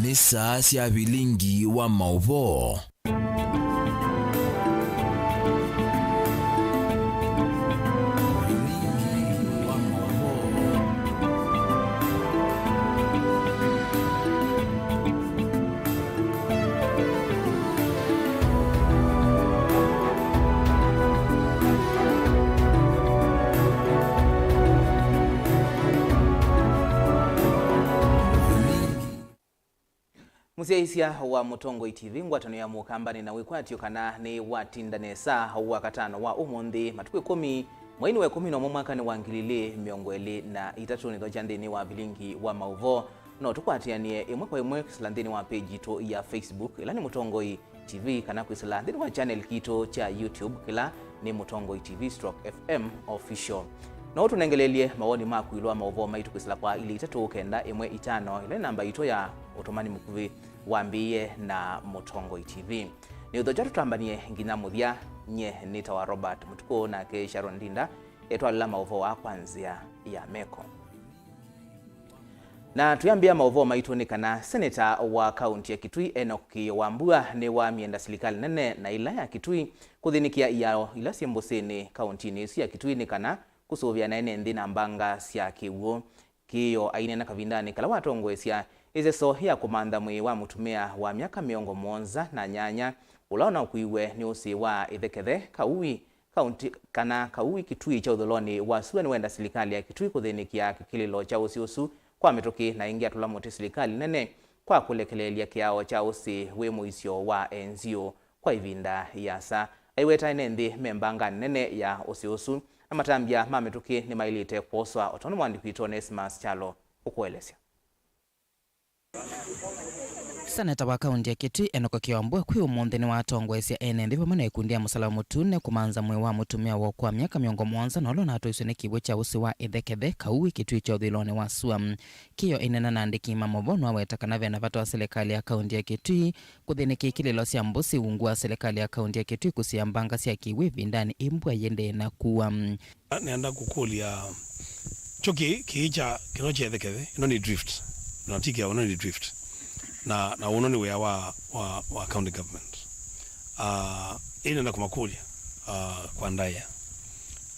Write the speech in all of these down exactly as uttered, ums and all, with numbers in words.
Nĩ saa sya vilingi wa maũvoo. Mũsyaĩĩsya wa Mũtongoi T V, ngwatanĩo ya Mũkamba nĩ na wĩkwatyo kana nĩ watinda nesa wakatano wa ũmũnthĩ, matukũ ĩkũmi, mweinĩ wa ĩkũmi na ũmwe, mwakanĩ wa ngili ilĩ mĩongo ĩlĩ na itatũ, nĩtho kya nthĩnĩ wa vilingi wa maũvoo. No tũkwatĩanĩe ĩmwe kwa ĩmwe kwĩsĩla nthĩnĩ wa page yitũ ya Facebook, ĩla nĩ Mũtongoi T V, kana kwĩsĩla nthĩnĩ wa channel kitũ kya YouTube, kĩla nĩ Mũtongoi T V stroke F M Official. No ũtũnengelelye mawoni maku ĩũlũ wa maũvoo maitũ kwĩsĩla kwa ilĩ itatũ kenda ĩmwe itano, ĩla nĩ namba yitũ ya ũtũmani mũkuvĩ wambĩĩe na Mũtongoi T V. Nĩ ũthokya tũtambanie nginya mũthya. Nyie nĩtawa Robert Mũtukũ, nake Sharon Ndinda etwalĩla maũvoo aa kwa nzĩa ya meko. Na twĩambĩa maũvoo maitũ nĩ kana seneta wa kaunti ya Kitui, Enock Kĩĩo Wambua, nĩwamie nda silikalĩ nene na ĩla ya Kitui kũthĩnĩkĩa iao ila syĩ Mbũsĩnĩ, kauntinĩ ĩsu ya Kitui, nĩ kana kũsũvĩa na ene nthĩ na mbanga sya kĩw'ũ. Kĩĩo aineena kavindanĩ kala watongoesya ĩseso ya kũmantha mwĩĩ wa mũtumĩa wa myaka mĩongo mũonza na nyanya, ũla ũnakuiwe nĩ ũsĩ wa Ĩthekethe, Kaui, kaunti, kana Kaui Kitui kya ũthũlonĩ wa sua, nĩwenda silikalĩ ya Kitui kũthĩnĩkĩa kĩkĩlĩlo kya ũsĩ ũsu kwa mĩtũkĩ na ĩngĩ atũla mũtĩ silikalĩ nene kwa kũlekeleelya kĩao kya ũsĩ wĩ mũisyo wa enzio kwa ĩvinda yĩasa. Aiweta ene nthĩ me mbanganĩ nene ya ũsĩ ũsu, na matambya ma mĩtũkĩ nĩmaĩlĩte kwoswa, o tondũ mũandĩki witũ Onesmus Kyalo ũkũelesya. Seneta wa kaunti ya Kitui, Enock Kĩĩo Wambua, kwĩ ũmũnthĩ nĩwatongoesya ene nthĩ vamwe na ikundi ya Mũsalaba Mũtune kũmantha mwĩĩ wa mũtumĩa wa ũkũũ wa myaka mĩongo mũonza na ũla ũnatwaiswe nĩ kĩw'ũ kya ũsĩ wa Ĩthekethe, Kaui, Kitui kya ũthũĩlonĩ wa sua. Kĩĩo aineena na andĩki ma maũvoo nĩwaweta kana ve na vata wa silikalĩ ya kaunti ya Kitui kũthĩnĩkĩa ikĩlĩlo sya mbũsĩ ungu wa silikalĩ ya kaunti ya Kitui kũsĩĩa mbanga sya kĩw'ũ ĩvindanĩ ĩ mbua yĩendee na kua. Nenda kũkũlya, kyo kĩĩ, kĩĩ kya, kĩno kya Ĩthekethe, ĩno nĩ drift. Na ti kĩao, ĩno nĩ drift. Na, na ũno nĩ wĩa wa, wa, wa county government. Ah, ĩ nenda kũmakũlya, ah, kwa ndaĩa.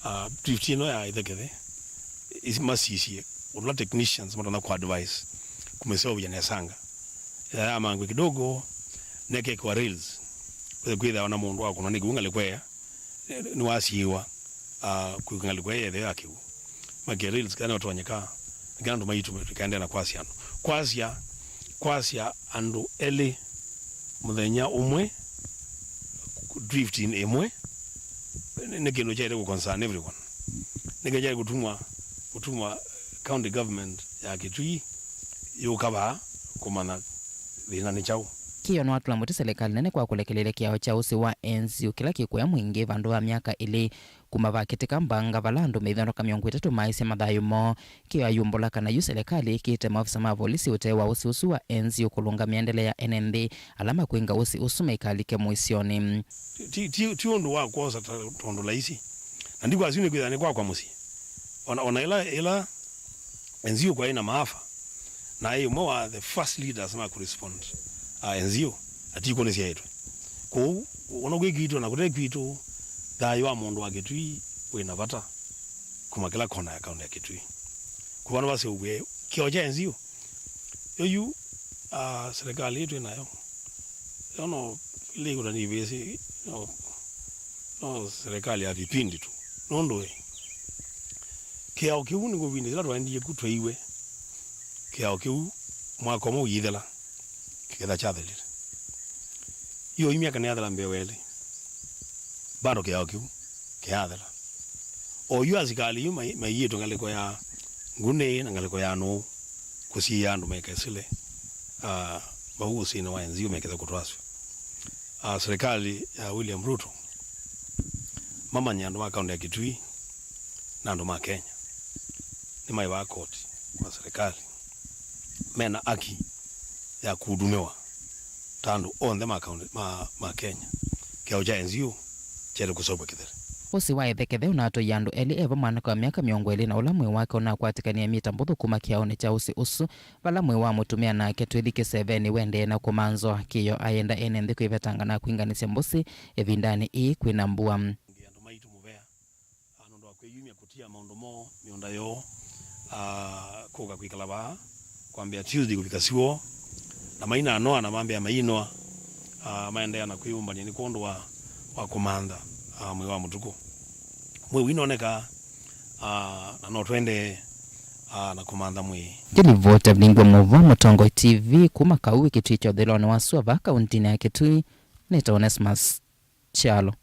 Ah, drift ĩno ya Ĩthekethe, isi-, masisye, ũla technicians matonya kũ advise, kũmĩseũvya nesanga. Ĩla yamangwe kidogo, nekekwa rails. Kwĩthĩwa na mũndũ wakũnwa nĩ kĩw'ũ ngalĩko ĩya, nĩwasiĩwa, ah, kwĩka ngalĩko ĩya yĩthĩwe ya kĩw'ũ. Make rails kĩla nĩũtonyeka, nĩkĩla andũ maitũ tũkaendeea na kwasya andũ. Kwasya, kwasya andũ elĩ mũthenya ũmwe, drifting ĩmwe, nĩ, nĩ kĩndũ kyaĩle kũ concern everyone. Nĩkĩ kyaĩle kũtumwa, kũtumwa county government ya Kitui yũka vaa kũmanya thĩna nĩ kyaũ. Kĩĩo nĩwatũla mũtĩ silikalĩ nene kwa kũlekeleelya kĩao kya ũsĩ wa enzio kĩla kĩkũya mwingĩ vandũ va myaka ĩlĩ kuma vakĩtĩka mbanga vala andũ mĩthondoka mĩongo ĩtatũ maaisye mathayũ moo. Kĩĩo ayumbũla kana yu silikalĩ ĩkĩĩte maofisa ma volisi ũtee wa ũsĩ ũsu wa enzio kũlũngamĩa ndele ya ene nthĩ ala makwĩnga ũsĩ ũsu maikalike mũisyonĩ. Ti, ti, ti ũndũ wa kwosa ta, ta ũndũ laisi. Na ndikwasya nĩ kwĩthĩa nĩ kwakwa mũsyĩ. Ona, ona ĩla, ĩla enzio kwaĩ na maafa, naĩ ũmwe wa the first leaders ma kũrespond, uh, enzio, na ti kũnĩ syaĩtwe. Kwoou, ona kwĩ kwitũ na kũte kwitũ, thayũ wa mũndũ wa Kĩtui wĩ na vata kuma kĩla kona ya kaunti ya Kĩtui. Kwa vano vaseũvw'e kĩao kya enzio, yo yu, ah, serikali ĩĩ twĩ nayo, yo no ĩlĩ ĩkũta nĩvĩsĩ, no, no serikali ya vipindi tu. Nũndũ ĩ, kĩao kĩu nĩ kũvindĩ kĩla twaendie ku tweiwe, kĩao kĩu mwaka ũmwe ũyĩthela, kĩketha kyathelile. Yo yu myaka nĩyathela mbee wa ĩlĩ, bado kĩao kĩu kĩyathela. O yu asikalĩ yu mai-, maiĩtwe ngalĩko ya Ngunĩ na ngalĩko ya Nũũ kũsiĩĩa andũ mekesĩle, ah, vau ũsĩnĩ wa enzio mekethe kũtwasw'a. Ah, serikali ya William Ruto mamanye andũ ma kaunti ya Kitui na andũ ma Kenya nĩmaĩvaa koti kwa serikali mena aki ya kuhudumiwa ta andũ onthe ma kaunti ma, ma Kenya. Kĩao kya enzio kyaĩle kũseũvw'a kĩthele. Ũsĩ wa ĩthekethe ũnatwaie andũ elĩ, e vamwe mwanake wa myaka mĩongo ĩlĩ na ũla mwĩĩ wake ũnakwatĩkanie mita mbũthũ kuma kĩaonĩ kya ũsĩ ũsu, vala mwĩĩ wa mũtumĩa nake twĩthi kĩsevenĩ wendee na kũmanzwa. Kĩyo ayenda ene nthĩ kwĩvetanga na kwinganĩsya mbũsĩ ĩvindanĩ ĩĩ kwĩna mbua. Andũ maitũ mũvea, ah, nũndũ wa kwĩyumya kũtia maũndũ moo mĩũnda yoo, ah, kũka kwĩkala vaa kwambĩa Tuesday kũvika siwoo, na mainanoa na mambĩa mayinoa, ah, maendeea na kwĩyũmbany'a nĩ kwondũ wa, wa kũmantha, ah, mwĩĩ wa mũtukũ. Mwĩĩ ũinoneka, ah, na no tũendee, ah, na kũmantha mwĩĩ. Nĩ livoti ya Vilingwa Mũvoo, Mũtongoi T V, kuma Kaui, kĩtuĩ kya ũthĩlonĩ wa sua vaa kauntinĩ ya Kitui, nĩtawa Onesmus Kyalo.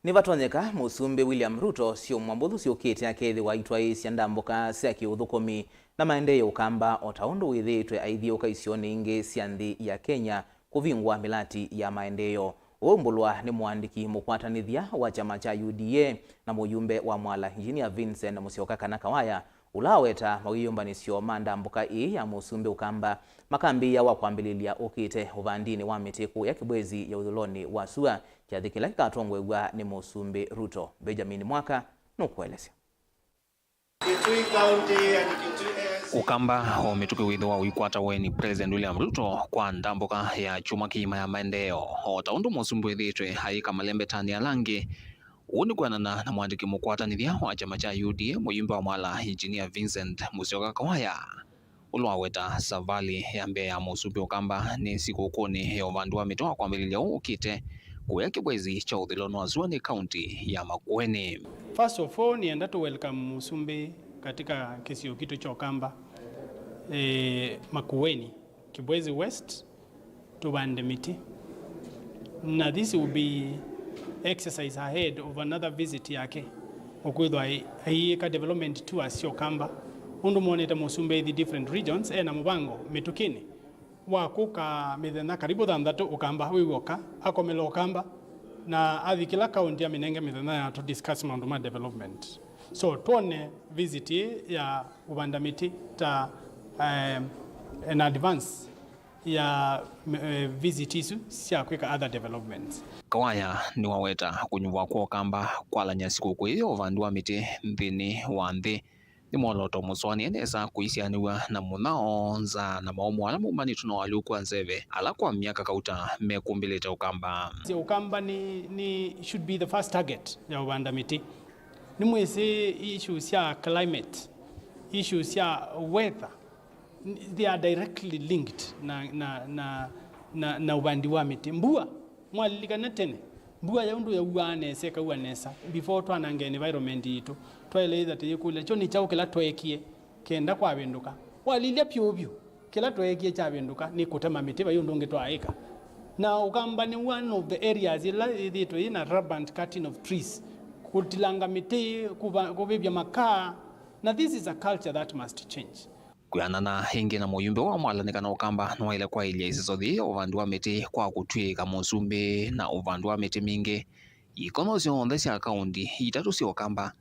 Nĩvatonyeka Mũsumbĩ William Ruto syumwa mbũthũ syũkĩte akethĩwa aitwaĩĩsya ndambũka sya kĩũthũkũmi na maendeeo Ũkamba, o ta ũndũ wĩthĩĩtwe aithyũũka isionĩ ingĩ sya nthĩ ya Kenya kũvingũa mĩlati ya maendeeo. Ũu ũmbũlwa nĩ mũandĩki mũkwatanĩthya wa kyama kya U D A na mũyumbe wa Mwala, Engineer Vincent Musyoka kana Kawaya, ũla aweta mawĩyũmbanĩsyo ma ndambũka ĩĩ ya Mũsumbĩ Ũkamba makambĩĩa wa kwambĩlĩlya ũkĩte ũvandinĩ wa mĩtĩ kũya Kibwezi ya ũthũlonĩ wa sua, kyathĩ kĩla kĩkatongoew'a nĩ Mũsumbĩ Ruto. Benjamin Mwaka nũkũelesya. Kitui County and Kitui A S C. Ũkamba o mĩtũkĩ wĩthĩwa ũikwata ũeni President William Ruto kwa ndambũka ya kyumwa kĩima ya maendeeo, o ta ũndũ Mũsumbĩ wĩthĩĩtwe aĩka malembetanĩ ala angĩ. Ũu nĩ kwĩanana na mũandĩki mũkwatanĩthya wa kyama kya U D A, mũyumbe wa Mwala, Engineer Vincent Musyoka Kawaya, ũla waweta savalĩ ya mbee ya Mũsumbĩ Ũkamba nĩ sikũkũnĩ ya ũvandi wa mĩtĩ wa kwambĩlĩlya ũũ ũkĩte kũya Kibwezi kya ũthũlonĩ wa sua nĩ kaunti ya Makueni. First of all, nĩenda tũ welcome Mũsumbĩ katika kĩsio kitũ kya Ũkamba, eh, Makueni, Kibwezi West, tũvande mĩtĩ. Na this will be exercise ahead of another visit yake, ũkwĩthwa ai-, aiĩka development tours sya Ũkamba. Ũndũ mwonete Mũsumbĩ aithi different regions, ena mũvango mĩtũkĩnĩ wa kũka mĩthenya karibu thanthatũ Ũkamba wĩ w'oka, akomela Ũkamba, na athi kĩla kaunti amĩnenge mĩthenya ya to discuss maũndũ ma development. So, twone visit ĩĩ ya kũvanda mĩtĩ ta, eh, an advance ya, eh, visit isu sya kwĩka other developments. Kawaya nĩwaweta kũnyuvwa kwa Ũkamba kwalany'a sikũkũ ĩĩ ya ũvandi wa mĩtĩ nthĩnĩ wa nthĩ nĩ mwolooto mũsũanĩe nesa kũisyaanĩw'a na mũnyao, nzaa, na maũmũ ala maumanĩtw'e na ũalyũku wa nzeve ala kwa myaka kauta mekũmbĩlĩte Ũkamba. Ũkamba nĩ, nĩ should be the first target ya ũvanda mĩtĩ. Nĩmwĩsĩ issues sya climate, issues sya weather, they are directly linked na, na, na, na, na ũvandi wa mĩtĩ. Mbua, mwalilikana tene, mbua ya ũndũ yauaa nesa, ĩkaua nesa, before twanange environment yitũ, twaĩle ĩtha tũyĩkũlya, kyo nĩ kyaũ kĩla tweekie kenda kwavĩndũka? Walilya pyũ vyũ, kĩla tweekie kyavĩndũka nĩ kũtema mĩtĩ, vai ũndũ ũngĩ twaaĩka. Na Ũkamba nĩ one of the areas ĩla yĩthĩĩtwe yĩ na rampant cutting of trees, kũtilanga mĩtĩ, kũva-, kũvĩvya makaa, na this is a culture that must change. Kwĩanana ĩngĩ na mũyumbe wa Mwala nĩ kana Ũkamba nĩwaĩle kwaĩlya ĩseso yĩĩ ya ũvandi wa mĩtĩ kwa kũtw'ĩĩka Mũsumbĩ na ũvandi wa mĩtĩ mingĩ, ikono syonthe sya kaunti itatũ sya Ũkamba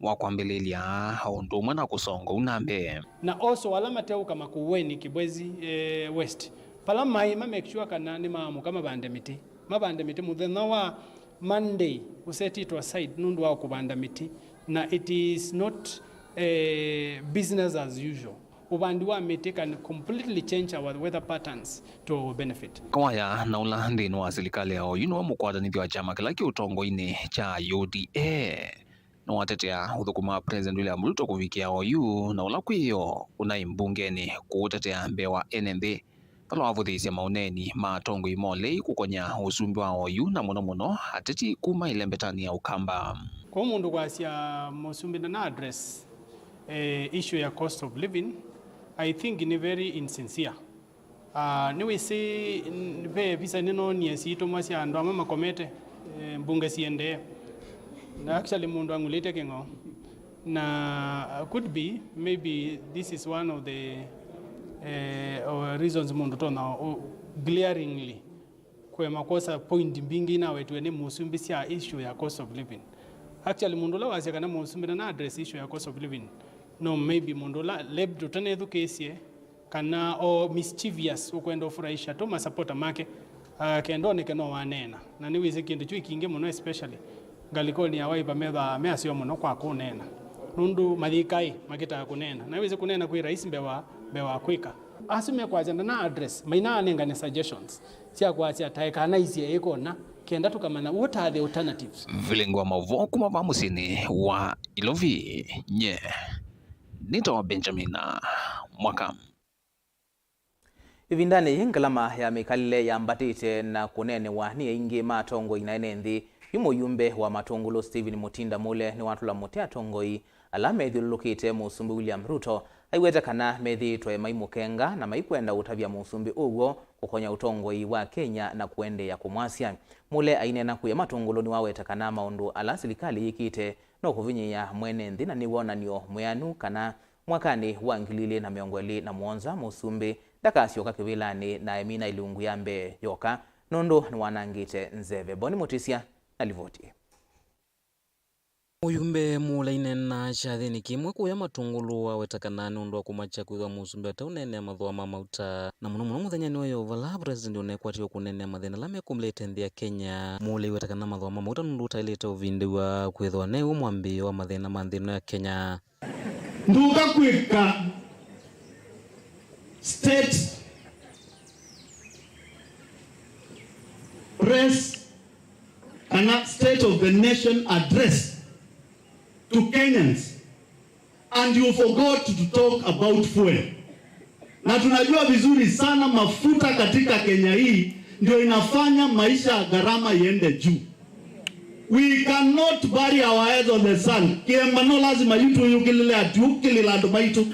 wa kwambĩlĩlya, o ũndũ ũmwe na kũsonga ũu na mbee. Na also ala mateũka Makueni, Kibwezi, eh, West, pala maĩ ma make sure kana nĩmaamũka mavande mĩtĩ, mavande mĩtĩ mũthenya wa Monday ũsetĩtwe aside nũndũ wa kũvanda mĩtĩ, na it is not, eh, business as usual. Ũvandi wa mĩtĩ can completely change our weather patterns to our benefit. Kawaya na ũla nthĩnĩ wa silikalĩ ya oyu nĩwe mũkwatanĩthya wa kyama kĩla kĩ ũtongoinĩ kya U D A. Nĩwatetea ũthũkũmi wa President William Ruto kũvikĩa oyu, na ũla kwĩyo ũnaĩ mbungenĩ kũũtetea mbee wa ene nthĩ, vala wavũthĩĩsye maũneeni ma atongoi ma ũlei kũkony'a ũsumbĩ wa oyu, na mũno mũno ateti kuma ĩlembetanĩ ya Ũkamba. Kwoou mũndũ kwasya Mũsumbĩ ndana address, eh, issue ya cost of living, I think nĩ very insincere. Ah, nĩwĩsĩ, n-, ve visa nĩnoonie syĩtũmwa sya andũ amwe makomete, eh, mbunge siendee. Na actually mũndũ ang'ulĩte kĩng'o. Na, uh, could be, maybe this is one of the, eh, uh, reasons mũndũ tonya ũ-, glaringly kũema kwosa point mbingĩ inawetiwe nĩ mũsumbĩ sya issue ya cost of living. Actually, mũndũ ũla wasya kana mũsumbĩ ndana address issue ya cost of living, no, maybe mũndũ ũla labda ũtanethukĩĩsye, kana o mischievous, ũkwenda ũfurahisha tu masapota make, ah, kenda oneke no waneena. Na nĩwĩsĩ kĩndũ kyu kingĩ mũno especially Ngalĩkonĩ ya Wiper methĩawa me aseo mũno kwa kũneena, nũndũ mathikaĩ makĩtaa kũneena. Na wĩsĩ kũneena kwĩ raisi mbee wa, mbee wa kwĩka. Asu mekwasya ndana address, mainanengane suggestions sya kwasya taekanaisye ĩkona, kenda tũkamanya what are the alternatives. Vilingi wa maũvoo kuma vaa mũsyĩnĩ wa Ilovi, nye nĩtawa Benjamin Mwaka. Ĩvindanĩ yĩĩ, ngalama ya mĩkalĩle yambatĩte na kũneenewa nĩ aingĩ ma atongoi na ene nthĩ. Yu mũyumbe wa Matũngũlũ Stephen Mutinda Mule nĩwatũla mũtĩ atongoi ala methyũlũlũkĩte Mũsumbĩ William Ruto, aiweta kana methĩĩtwe maimũkenga na maikwenda ũtavya mũsumbĩ ũw'o kũkonya ũtongoi wa Kenya na kũendeea kũmwasya. Mule aineena kũya Matũngũlũ nĩwaweta kana maũndũ ala silikalĩ yĩkĩte no kũvinyĩĩa mwene nthĩ na nĩ wonany'o mwĩanu kana mwakanĩ wa ngili ilĩ na mĩongo ĩlĩ na mũonza, mũsumbĩ ndakasyoka kĩvĩlanĩ na emina ilungu ya mbee yoka, nũndũ nĩwanangĩte nzeve. Boni Mũtĩsya na livoti. Mũyumbe Mule aineena kyathĩnĩ kĩmwe kũya Matũngũlũ aweta kana nĩ ũndũ wa kũmakya kwĩthwa mũsumbĩ ataũneenea mathooa ma mauta, na mũno mũno mũthenyanĩ ũyũ vala President ũnekwatĩwe kũneenea mathĩna ala mekũmĩlĩte nthĩ ya Kenya. Mule aiweta kana mathooa ma mauta nũndũ ũtaĩlĩte ũvindĩw'a kwĩthwa new'o mwambĩĩo wa mathĩna ma nthĩ ĩno ya Kenya. Ndũka kwĩka state press kana state of the nation address to Kenyans and you forgot to talk about fuel. Na tunajua vizuri sana mafuta katika Kenya hii ndio inafanya maisha ya gharama iende juu. We cannot bury our heads on the sand. Kĩemba no lazima yu tũyũkĩlĩle atiũkĩlĩla andũ maitũ.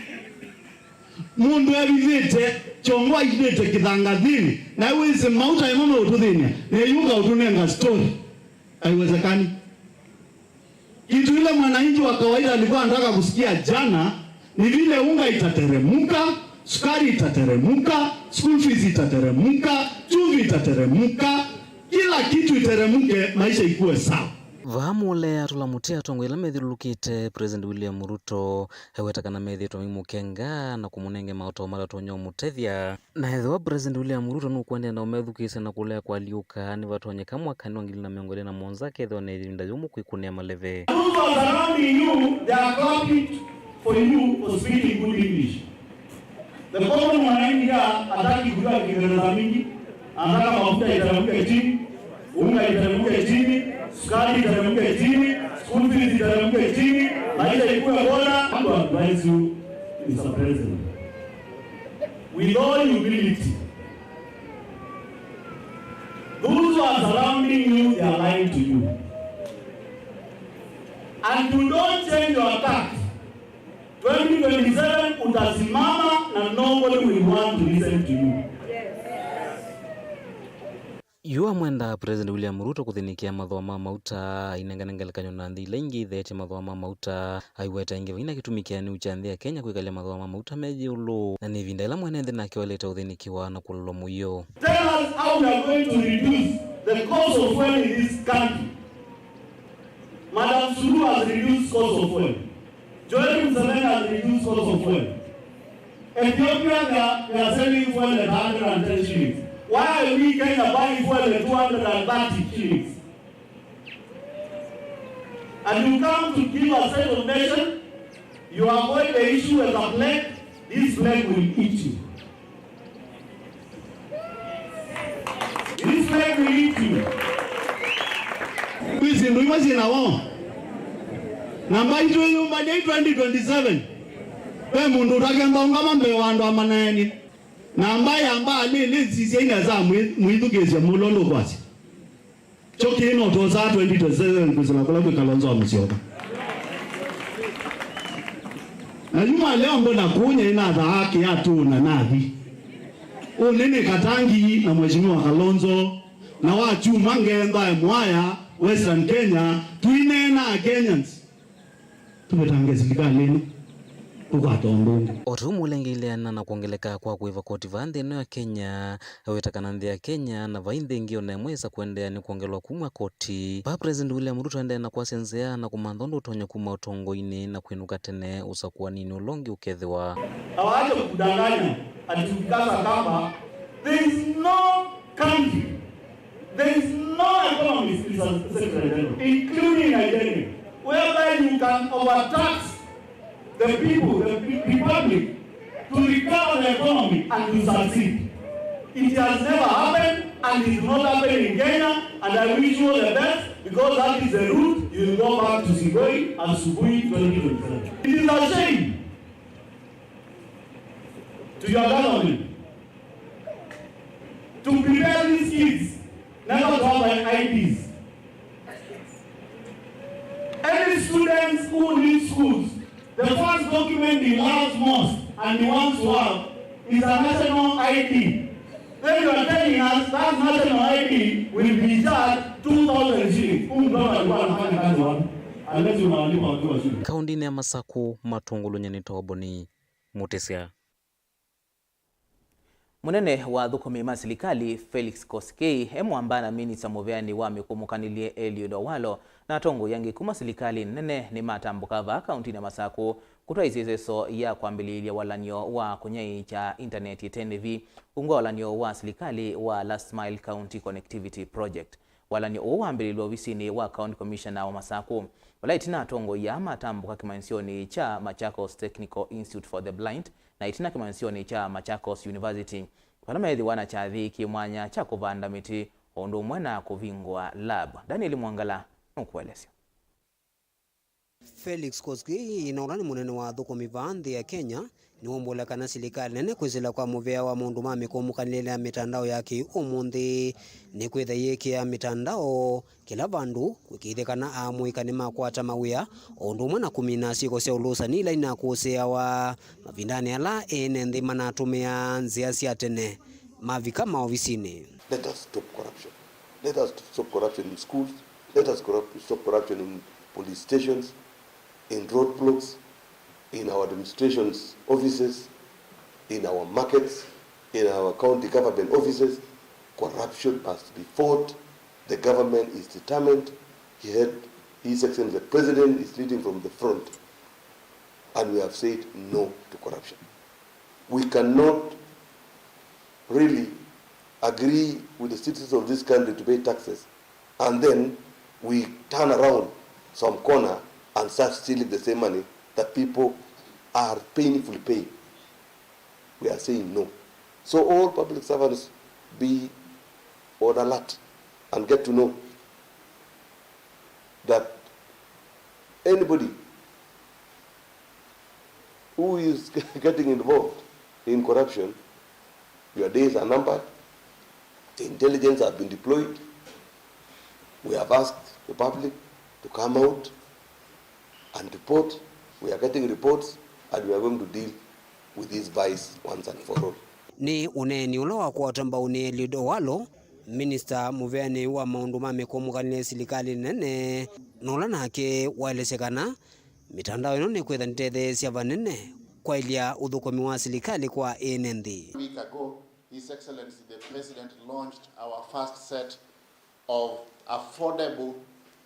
Mũndũ evithĩte kyongo aithĩte kĩthangathĩnĩ, na wĩsĩ mauta ĩno no ũtũthĩnĩa, neyũka ũtũnenga story. Haiwezekani. Kitu ile mwananchi wa kawaida alikuwa anataka kusikia jana ni vile unga itateremuka, sukari itateremuka, school fees itateremuka, chumvi itateremuka, kila kitu iteremuke, maisha ikuwe sawa. Vaa Mule atũla mũtĩ atongoi ala methyũlũlũkĩte President William Ruto, aiweta kana methĩĩtwe maimũkenga na kũmũnenge maũtao matatonya ũmũtethya. Na ethĩwa President William Ruto nũkũendeea na ũmethukĩĩsya na kũlea kũalyũka, nĩvatonyeka mwakanĩ wa ngili na mĩongo ĩlĩ na mũonza akethĩwa na ĩvinda yũmũ kwĩkũnĩa maleve. Those who are surrounding you, they are clapping for you for speaking good English. The common mwananchi here hataki kujua Kiingereza mingi, anataka mafuta iteremke chini, unga iteremke chini, sukari iteremke chini, school fees iteremke chini, maisha ikuwe bora. I want to advise you, Mister President, with all humility, those who are surrounding you, they are lying to you. And you don't change your tact. Twenty twenty-seven utasimama na nobody will want to listen to you. Yu amwenda President William Ruto kũthĩnĩkĩa mathooa ma mauta, ainengane ngelekany'o na nthĩ ila ingĩ itheetye mathooa ma mauta, aiweta ĩngĩ vaina kĩtumi kĩanĩu kya nthĩ ya Kenya kwĩkalya mathooa ma mauta me ĩũlũ, na nĩ ĩvinda ĩla mwene nthĩ nake waĩlĩte ũthĩnĩkĩwa na kũlolwa mũio. Tell us how we are going to reduce the cost of fuel in this country. Madam Suluhu has reduced cost of fuel. Yoweri Museveni has reduced cost of fuel. Ethiopia, they are, they are selling fuel at hundred and ten shillings. Why are we Kenya buying fuel at two hundred and thirty shillings? And you come to give a state of nation, you avoid the issue as a plague, this plague will eat you. This plague will eat you. Kwĩ syĩndũ imwe syĩ na woo. Na mbaitũ ĩyũmbanĩe twenty twenty-seven. Ve mũndũ ũtakenda ũngama mbee wa andũ amanaeni. Na mbaĩ ya mbaa lĩlĩ sisya inesa mwĩthukĩĩsya mũlũ ndũkwasya. Kyo kĩĩ no twosaa twenty twenty-seven kwĩsĩla kũla kwĩ Kalonzo wa Musyoka. Na yu maleo mbona kũnya inathaa kĩatũna nathi. Ũnĩ nĩ Katangi na Mheshimiwa Kalonzo, na wa kyuma ngetha Mwaya, Western Kenya, tuineenaa Kenyans. Tũvetange silikalĩ ĩno, tũkwata ũndũ ũngĩ. O ta ũu Mule aingĩlĩana na kwongeleka kwa kũĩva koti vaa nthĩ ĩno ya Kenya, aweta kana nthĩ ya Kenya na vai nthĩ ĩngĩ o na ĩmwe yĩsa kũendeea nĩ kwongelwa kumw'a koti. Vaa President William Ruto aendee na kwasya nzĩa na kũmantha ũndũ ũtonya kuma ũtongoinĩ na kwĩnũka tene ũsakũaninĩ ũla ũngĩ ũkethĩwa. Hawaache kudanganya ati ukikaza kamba, there is no country There is no economy, Mister Secretary General, including Nigeria, whereby you can overtax the people, the pe-, the public, to recover the economy and to succeed. It has never happened and it will not happen in Kenya, and I wish you all the best, because that is the route you will go back to Sigoi asubuhi twenty twenty-seven. It is a shame to your government to prepare these kids never to have I Ds. Any students who leave schools, the first document he loves most and he wants to have is a national I D. Then you are telling us that national I D will be charged two thousand shillings. Huyu mtoto alikuwa anafanya kazi wapi? Unless unawalipa wakiwa shule. Kaũntĩnĩ ya Masaku, Matũngũlũ, nyie nĩtawa Boni Mũtĩsya. Mũnene wa athũkũmi ma silikalĩ, Felix Koskei, e mwamba na minista mũveanĩ wa mĩkũmũkanĩlye, Eliud Owalo, na atongoi angĩ kuma silikalĩ nene nĩmatambũka vaa kaũntĩnĩ ya Masaku kũtwaĩsya ĩseso ya kwambĩlĩĩlya walany'o wa kũnyaĩĩkya intaneti ĩte nĩvi, ungu wa walany'o wa silikalĩ wa Last Mile County Connectivity Project. Walany'o ũũ wambĩlĩlw'e ovisinĩ wa County Commissioner wa Masaku, vala ĩtina atongoi aa matambũka kĩmanyĩsyonĩ kya Machakos Technical Institute for the Blind na ĩtina kĩmanyĩsyonĩ kya Machakos University, vala meethĩwa na kyathĩ kĩ mwanya kya kũvanda mĩtĩ o ũndũ ũmwe na kũvingũa lab. Daniel Mwangala nũkũelesya. Felix Koskei, na ũla nĩ mũnene wa athũkũmi vaa nthĩ ya Kenya, nĩwombola kana silikalĩ nene kwĩsĩla kwa mũvea wa maũndũ ma mĩkũmũkanĩlĩle ya mĩtandao ya kĩu ũmũnthĩ nĩkwĩtha yĩkĩa mĩtandao kĩla vandũ kũĩkĩĩthya kana aamũĩka nĩmakwata mawĩa, o ũndũ ũmwe na kũmina syĩko sya ũlũsani ila inakũsĩawa mavindanĩ ala ene nthĩ manatũmĩaa nzĩa sya tene mavika maovisinĩ. Let us stop corruption. Let us stop corruption in schools. Let us corrupt, stop corruption in police stations, in roadblocks, in our administration's offices, in our markets, in our county government offices. Corruption must be fought. The government is determined. He had, His Excellency the President is leading from the front. And we have said no to corruption. We cannot really agree with the citizens of this country to pay taxes, and then we turn around some corner and start stealing the same money that people are painfully paying. We are saying no. So all public servants, be on alert and get to know that anybody who is getting involved in corruption, your days are numbered. The intelligence have been deployed. We have asked the public to come out and report. We are getting reports and we are going to deal with this vice once and for all. Nĩ ũneeni ũla wakwatwa mbau nĩ Eliud Owalo, minista mũveanĩ wa maũndũ ma mĩkũmũkanĩle silikalĩ nene, na ũla nake waelesya kana mĩtandao ĩno nĩkwĩtha nĩtetheesya vanene kwaĩlya ũthũkũmi wa silikalĩ kwa ene nthĩ. A week ago, His Excellency the President launched our first set of affordable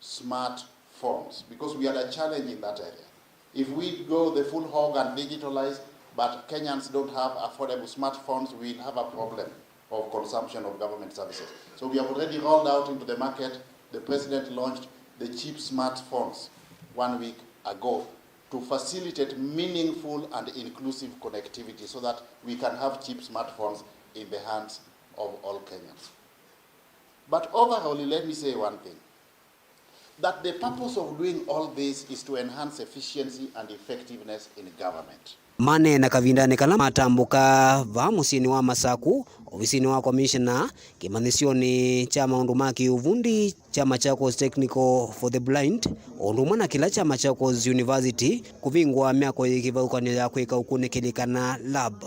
smartphones, because we had a challenge in that area. If we go the full hog and digitalize, but Kenyans don't have affordable smartphones, we will have a problem of consumption of government services. So we have already rolled out into the market, the President launched the cheap smartphones one week ago to facilitate meaningful and inclusive connectivity so that we can have cheap smartphones in the hands of all Kenyans. But overall, let me say one thing, that the purpose of doing all this is to enhance efficiency and effectiveness in government. Maneena kavindanĩ kala matambũka vaa mũsyĩnĩ wa Masaku, ovisinĩ wa komishena, kĩmanyĩsyonĩ kya maũndũ ma kĩũvundi kya Machakos Technical for the Blind, o ũndũ ũmwe na kĩla kya Machakos University, kũvingũa myako yĩ kĩvathũkany'o ya kwĩka ũkunĩkĩli kana lab.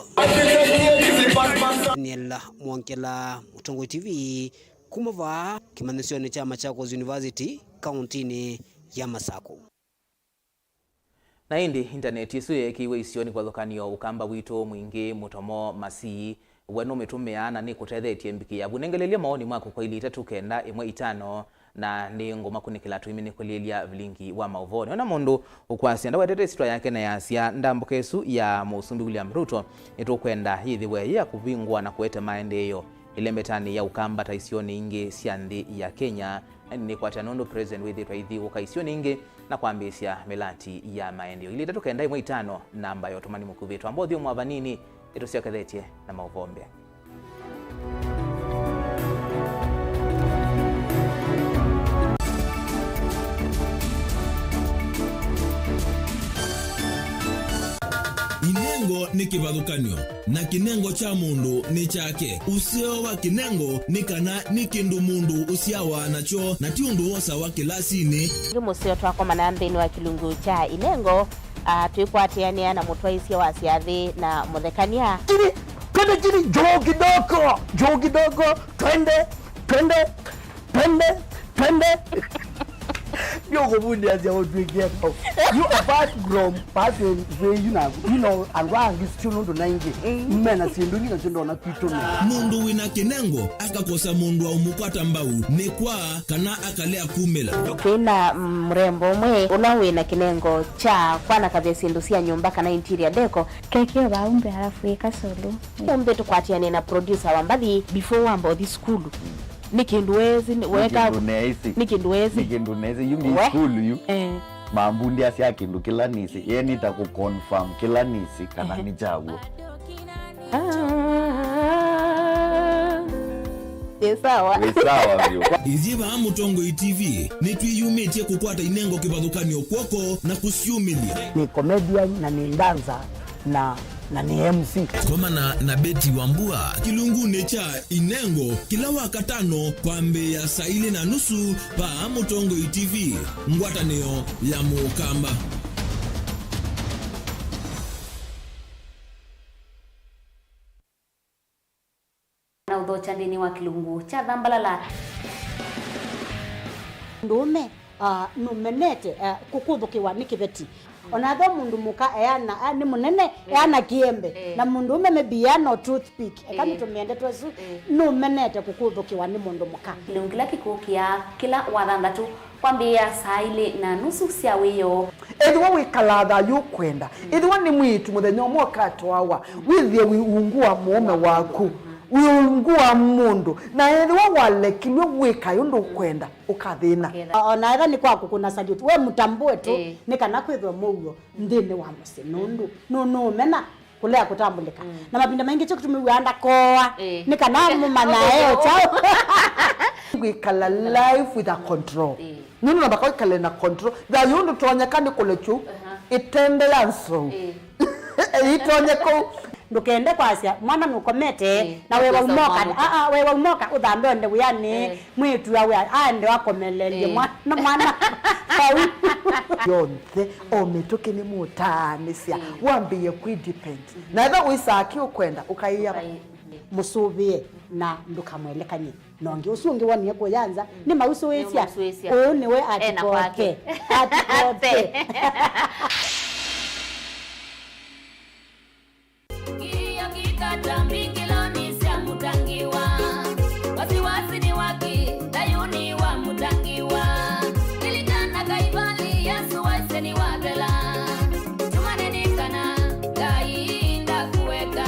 Daniel Mwongela, Mũtongoi T V, kuma vaa kĩmanyĩsyonĩ kya Machakos University, kaũntĩnĩ ya Masaku. Na ĩndĩ, intaneti ĩsu yeekĩiwe isionĩ kĩvathũkany'o ũkamba witũ mwingĩ mũtomo masii, we nũmĩtũmĩaa na nĩkũtethetye mbikĩa yaku? Nengelelya maoni maku kwa ili itatũ kenda ĩmwe itano, na nĩngũmakunĩkĩla tũimĩnĩkũlĩlya vilingi wa maũvoonĩ. Ona mũndũ ũkwasya ndawetete ĩsyĩtwa yake na yasya, ndambũka ĩsu ya Mũsumbĩ William Ruto nĩtũkwenda yĩthĩwe yĩ ya kũvingũa na kũete maendeeo ĩlembetanĩ ya Ũkamba ta isionĩ ingĩ sya nthĩ ya Kenya, na nĩkwatĩana ũndũ President wĩthĩĩtwe aithiũũka isionĩ ingĩ na kwambĩĩsya mĩlati ya maendeeo. Ilĩ itatũ kenda ĩmwe itano, namba ya ũtũmani mũkuvĩ. Twamba ũthyũmũa vanini, nĩtũsyokethetye na maũvoo mbee. Inengo nĩ kĩvathũkany'o, na kĩnengo kya mũndũ nĩ kyake. Ũseo wa kĩnengo nĩ kana nĩ kĩndũ mũndũ ũsyawa nakyo, na ti ũndũ wosawa kĩlasinĩ. Nĩ mũseo twakomana nthĩnĩ wa kĩlungu kya inengo, ah, twĩkwatĩanĩa na mũtwaĩĩsya wa syathĩ na mũthekany'a. Chini, twende chini, juu kidogo, juu kidogo, twende, twende, twende, twende. Nĩũkũvundiasya ũtwĩkie kau. You, apart from person, you know, you know, andũ angĩ sio nũndũ na ingĩ. Mm. Mena syĩndũ ingĩ nasyo ndona kwitũ nĩ. Mũndũ wĩna kĩnengo akakosa mũndũ wa ũmũkwata mbau nĩ kwa kana akalea kumĩla. Twĩna, mm, mũrembo ũmwe ũla wĩna kĩnengo kya kwanakavya syĩndũ sya nyũmba kana interior decor. Keke vau mbee alafu ĩka solo. Ũmbe tũkwatĩane na producer wa mbathi before wamba ũthi sukulu. Nĩ kĩndũ wesĩ, nĩ weka, kĩndũ neesĩ. Nĩ kĩndũ wesĩ. Nĩ kĩndũ neesĩ. Yu nĩ we sukulu yu. Eh. Mambundiasya kĩndũ kĩla nĩsĩ. Ye nĩta kũ confirm kĩla nĩsĩ kana, ehe, nĩ kyaw'o. Ah, ĩ sawa. Wĩ sawa vyũ. Ithyĩ vaa Mũtongoi T V nĩtwĩyumĩtye kũkwata inengo kĩvathũkany'o kw'oko na kũsyumĩlya. Nĩ comedian na nĩ dancer na, na nĩ M C. Komana na Betty Wambua kĩlungunĩ kya Inengo kĩla Wakatano kwambĩĩa saa ilĩ na nusu vaa Mũtongoi T V, ngwatanĩo ya Mũkamba. Na ũthokya nthĩnĩ wa kĩlungu kya Thambalala. Mũndũũme, ah, nũmenete, ah, kũkũthũkĩwa nĩ kĩveti. Ona ethĩwa mũndũ mũka eana, ah, nĩ mũnene, eh, eana kĩembe. Eh. Na mũndũũme maybe eana o toothpick. Eka, eh, nĩtũmĩe ndeto ĩsu, eh, nũmenete kũkũthũkĩwa nĩ mũndũ mũka. Kĩlungu kĩla kĩkũkĩa kĩla Wathanthatũ kwambĩĩa saa ilĩ na nusu sya wĩoo. Ethĩwa wĩkalaa thayũ ũkwenda, ethĩwa nĩ mwĩĩtu mũthenya ũmwe ũkatwawa, wĩthĩe wĩ ungu wa mũũme waku, wĩ ungu wa mũndũ, na ethĩwa walekilw'e wĩkae ũndũ ũkwenda, ũkathĩna. Ũkethĩa. O na ethĩwa nĩ kwa kũkũna salute, we mũtambũe tu, ĩĩ, nĩ kana kwĩthwe mũuo nthĩnĩ wa mũsyĩ, nũndũ nũ-, nũũmena kũlea kũtambũlĩka. Mm. Na mavinda maingĩ kyo kĩtumi wĩaa ndakoa, ĩĩ, nĩ kana mũmanyae o kyaũ. Kwĩkala life with a control. Ĩĩ. Nũndũ namba kaũ ĩkale na control. Thayũ ndũtonyeka nĩ kũlekyu, aha, ĩtembe ya nsou. Ĩĩ. Ĩitonye kũu. Ndũkende kwasya mwana nũkomete, ĩĩ, na we waumoka. Aa, we waumoka ũthambe onde wĩanĩ. Ĩĩ. Mwĩĩtu awe aende akomelelye, ĩĩ, mwana, mwana vau. Yonthe, o mĩtũkĩ nĩmũtaanĩsya, ĩĩ, wambĩĩe kwĩ depend. Mhm. Na ethĩwa wĩsaa kĩ ũkwenda, ũkaĩa. Ũkaĩ-, mũsũvĩe na ndũkamwelekany'e. Na ũngĩ ũsu ũngĩ wonie kũya nza, mm, nĩmausũĩsya. Nĩmausũĩsya. Ũũ nĩwe ena atikote. Kwake. Atikote. Kilio kikata mbingiloni sya Mũtangiwa. Wasiwasi ni waki, thayuni wa Mũtangiwa. Lilikana Kaivali, Yesu waisye nĩwathela. Tumaneni kana Ngai ndakueka,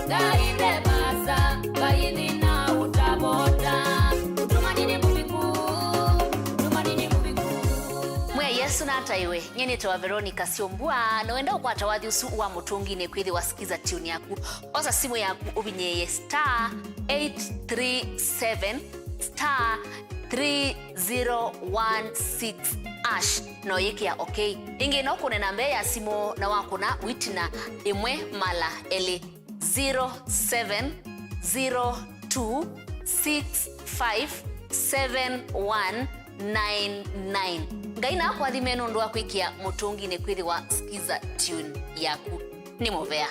Ngai nde vaasa, Ngai thĩna ũtavota. Ũtumanyi nĩ mũviku, ũtumanyi nĩ mũviku. Mwĩai Yesũ nataĩwe. Nyie nĩtawa Veronica Syombua, na wenda ũkwata wathi ũsu wa Mũtũnginĩ kwĩthĩwa Skiza Tune yaku, osa simũ yaku ũvinyĩĩe star eight three seven star three zero one six hash, na ũyĩkĩa okay. Ĩngĩ no ũkũne namba ya simũ na wakũna wĩtina ĩmwe mala elĩ. Zero seven zero two six five seven one nine nine. Ngai na akũathime nũndũ wa kwĩkĩa Mũtũnginĩ kwĩthĩwa Skiza Tune yaku. Nĩ mũvea.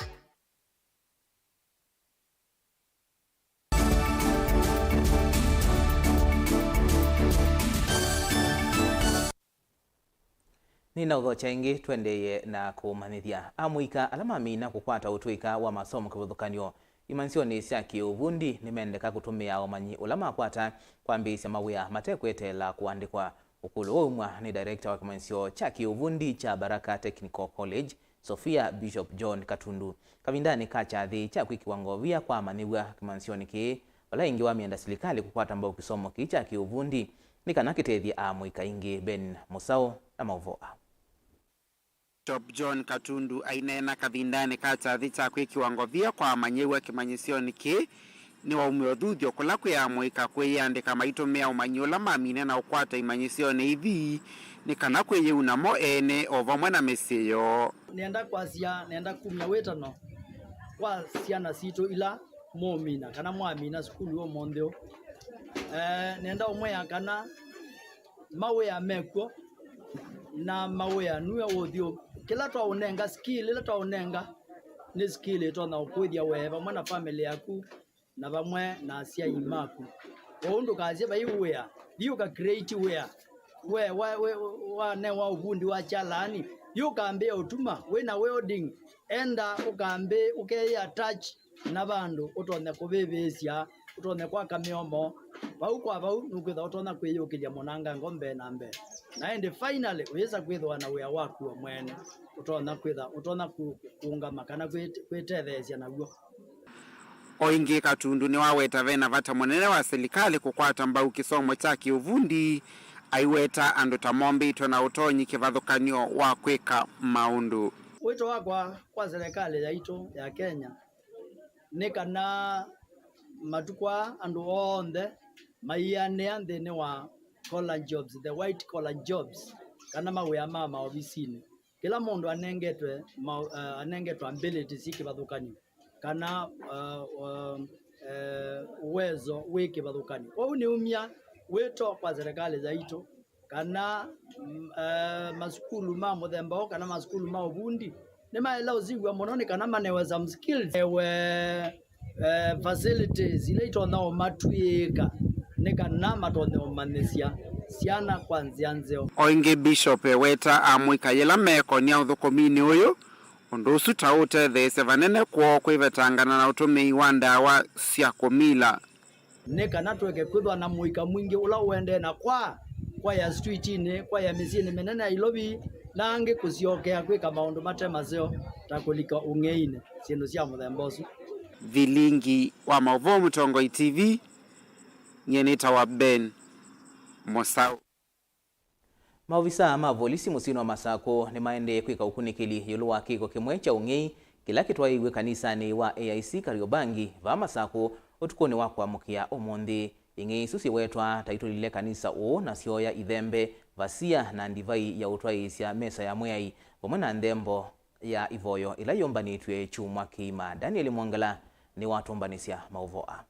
Nĩnaũthokya ĩngĩ, tũendeeye na kũmanyĩthya. Amũika ala mamina kũkwata ũtũĩka wa masomo kĩvathũkany'o imanyĩsyonĩ sya kĩ-ũvundi nĩmendeka kũtũmĩa ũmanyi ũla makwata kwambĩĩsya mawĩa mate kweteela kũandĩkwa. Ũkũlyo waumw'a nĩ director wa kĩmanyĩsyo kya kĩ-ũvundi kya Baraka Technical College, Sophia Bishop John Katundu, kavindanĩ ka kyathĩ kya kwĩkĩwa ngovia kwa amanyĩw'a kĩmanyĩsyonĩ kĩĩ. vala ĩngĩ wamĩenda silikalĩ kũkwata mbau kĩsomo kĩĩ kya kĩũvundi nĩ kana kĩtethye aamũika aingĩ. Ben Mũsaũ na maũvoo aa. Bishop John Katundu aineena kavindanĩ ka kyathĩ kya kwĩkĩwa ngovia kwa amanyĩw'a kĩmanyĩsyonĩ kĩĩ, nĩwaumya ũthuthyo kũla kwĩ amũika kwĩyĩandĩka maitũmĩa ũmanyi ũla mamine na ũkwata imanyĩsyonĩ ithi, nĩ kana kwĩyĩu namo ene o vamwe na mĩsyĩ yoo. Nĩenda kwasya, nĩenda kumya wĩtano kwa syana sitũ ila mũũmina kana mwamina sukulu ũmũnthĩ ũũ. Eh, nĩenda ũmwĩa kana mawĩa mekw'o na mawĩa nue ũthyũ. Kĩla twaũnenga, skill ĩla twaũnenga nĩ skill ĩtonya ũkũĩthya wee vamwe na family yaku na vamwe na asyai maku. Kwoou ndũkasye vai wĩa, thi ũka create wĩa. We wa, we, wanewa ũvundi wa kyalaani, thi ũkambĩĩa ũtuma, wĩna welding, enda ũkambĩ ũkeyĩ attach na vandũ ũtonya kũvĩvĩĩsya, ũtonya kwaka mĩomo. Vau kwa vau nũkwĩtha ũtonya kwĩyũkĩlya mũnangango mbee na mbee, na ĩndĩ finally ũyĩsa kwĩthĩwa na wĩa waku we mwene ũtonya kwĩtha, ũtonya kũ-, kũũngama kana kwĩte-, kwĩtetheesya naw'o. O ĩngĩ, Katundu nĩwaweta vena vata mũnene wa silikalĩ kũkwata mbau kĩsomo kya kĩũvundi, aiweta andũ ta mombĩtwe na ũtonyi kĩvathũkany'o wa kwĩka maũndũ. Wĩto wakwa kwa silikalĩ yaitũ ya Kenya nĩ kana matukũ aa andũ onthe maianĩa nthĩnĩ wa collar jobs, the white collar jobs, kana mawĩa ma maovisinĩ. Kĩla mũndũ anengetwe ma-, eh, anengetwe abilities syĩ kĩvathũkany'o, kana, eh, um, eh, uwezo wĩ kĩvathũkany'o. Kwoou nĩumya wĩto kwa serikali yaitũ kana, mm, eh, masukulu ma mũthemba ũũ kana masukulu ma ũvundi nĩmaĩla ũsiw'a mũno nĩ kana manewe some skills, ewe, eh, facilities ila itonya ũmatw'ĩĩka nĩ kana matonye ũmanyĩsya syana kwa nzĩa nzeo. O ĩngĩ, Bishop eweta amũika yĩla meekonia ũthũkũminĩ ũyũ, ũndũ ũsu ta ũtetheesya vanene kwoo kwĩvetangana na ũtũmĩi wa ndawa sya kũmila. Nĩ kana tũeke kwĩthwa na mũika mwingĩ ũla ũendee na kwa kwaya streetinĩ, kwaya mĩsyĩnĩ mĩnene ya Nailovi, na angĩ kũsyokea kwĩka maũndũ mate maseo ta kũlika ũng'einĩ, syĩndũ sya mũthemba ũsu. Vilingi wa maũvoo Mũtongoi T V, nyie nĩtawa Ben Mũsaũ. Maovisaa ma volisi mũsyĩnĩ wa Masakũ nĩmaendee kwĩka ũkunĩkĩli ĩũlũ wa kĩko kĩmwe kya ũng'ei kĩla kĩtwaĩiw'e kanisanĩ wa A I C Kariobangi vaa Masakũ ũtukũnĩ wa kũamũkĩa ũmũnthĩ. Ing'ei isu syĩwetwa ta itũlile kanisa ũũ na syooya ithembe, vasia, na ndivai ya ũtwaĩĩsya mesa ya Mwĩai, vamwe na nthembo ya ivoyo ĩla yũmbanĩtw'e kyumwa kĩima. Daniel Mwongela nĩwatũmbanĩsya maũvoo aa.